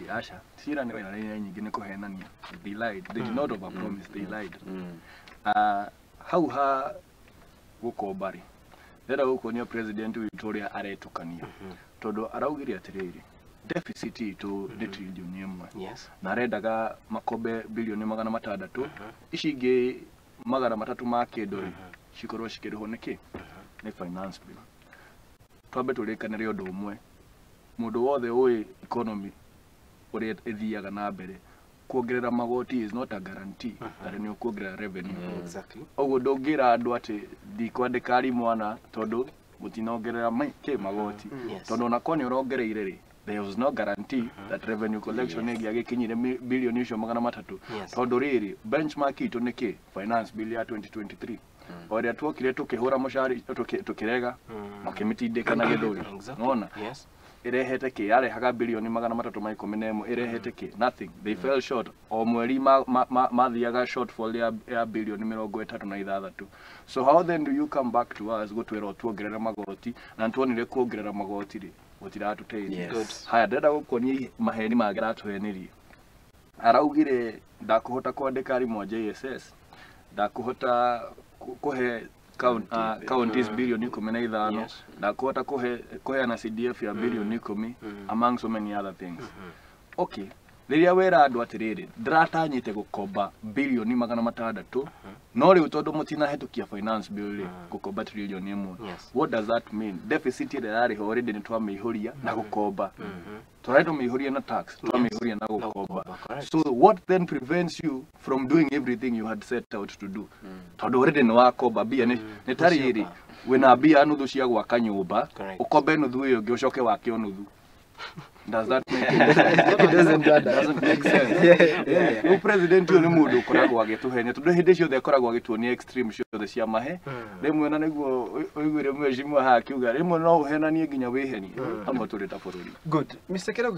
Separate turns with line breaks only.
Atĩrĩrĩ, aca, ciĩranĩro ina nyingĩ nĩ kũhenania. They lied. They did not overpromise, they lied. Hau ha gũkomba rĩ, ndĩrenda gũkuonia president witũ ũrĩa aretukania, tondũ araugire atĩrĩrĩ, deficit itũ nĩ 1 trillion. Na arendaga makombe 600 bilioni, ici ingĩ 300 ma kĩndũ rĩ, cikorwo cikĩrĩhwo nĩkĩ? Nĩ finance bill. Twambe tũrĩkanĩre ũndũ ũmwe, mũndũ wothe ũĩ economy ũrĩa ĩthiaga na mbere, kuongerera magoti is not a guarantee that nĩ ũkuongerera revenue. Ũguo ndũngĩra andũ atĩ ndikwandĩka arimũ ana tondũ mũtinongerera kĩ magoti. Tondũ onakorwo nĩ ũrongereire rĩ, there was no guarantee that revenue collection ĩngĩagĩkinyire 300 bilioni icio. Tondũ rĩrĩ, benchmark itũ nĩ kĩ? Finance bill ya 2023, o ĩrĩa tuokire tũkĩhũra mũcari, tũkĩrega, makĩmĩtindĩka na gĩthũri. Nona ĩrehete kĩ? Yarehaga 311 bilioni, ĩrehete kĩ? Nothing. They fell short. O mweri mathiaga shortfall ya 36 bilioni. So how then do you come back to us gũtwĩra tuongerere magoti, na nĩtuonire kuongerera magoti rĩ, gũtiratũteithia? Haya, ndĩrenda gũkuonia maheni mangĩ aratũhenirie. Araugire ndakũhota kwandĩka arimũ a JSS, ndakũhota kũhe counties 15 bilioni, ndakũhota kũheana CDF ya 10 bilioni, among so many other things. Okay, rĩrĩa wera andũ atĩrĩrĩ, ndĩratanyĩte gũkomba 600 bilioni, no rĩu tondũ mũtinahĩtũkia finance bill rĩ, gũkomba 1 trillion. What does that mean? Deficit ĩrĩa yarĩho already nĩ twamĩihũria na gũkomba. Tũrarĩ tũmĩihũrie na tax, twamĩihũria na gũkomba.
Gũkomba, correct.
So what then prevents you from doing everything you had set out to do? Tondũ already nĩ wakomba mbia, nĩ ta rĩrĩ, wĩna mbia nuthu cia gwaka nyũmba, ũkombe nuthu ĩyo ĩngĩ, ũcoke wake o nuthu. Does that make any sense?
It doesn't add up.
Doesn't make sense. Rĩu president ũyũ nĩ mũndũ ũkoragwo agĩtũhenia, tondũ hĩndĩ ciothe akoragwo agĩtuonia extreme ciothe cia mahe. Rĩmwe na nĩguo ũiguire mheshimiwa haha akiuga, rĩmwe no ũhenanie nginya wĩhenie hamwe tũrĩ ta bũrũri.
Good. Mr. Kirago.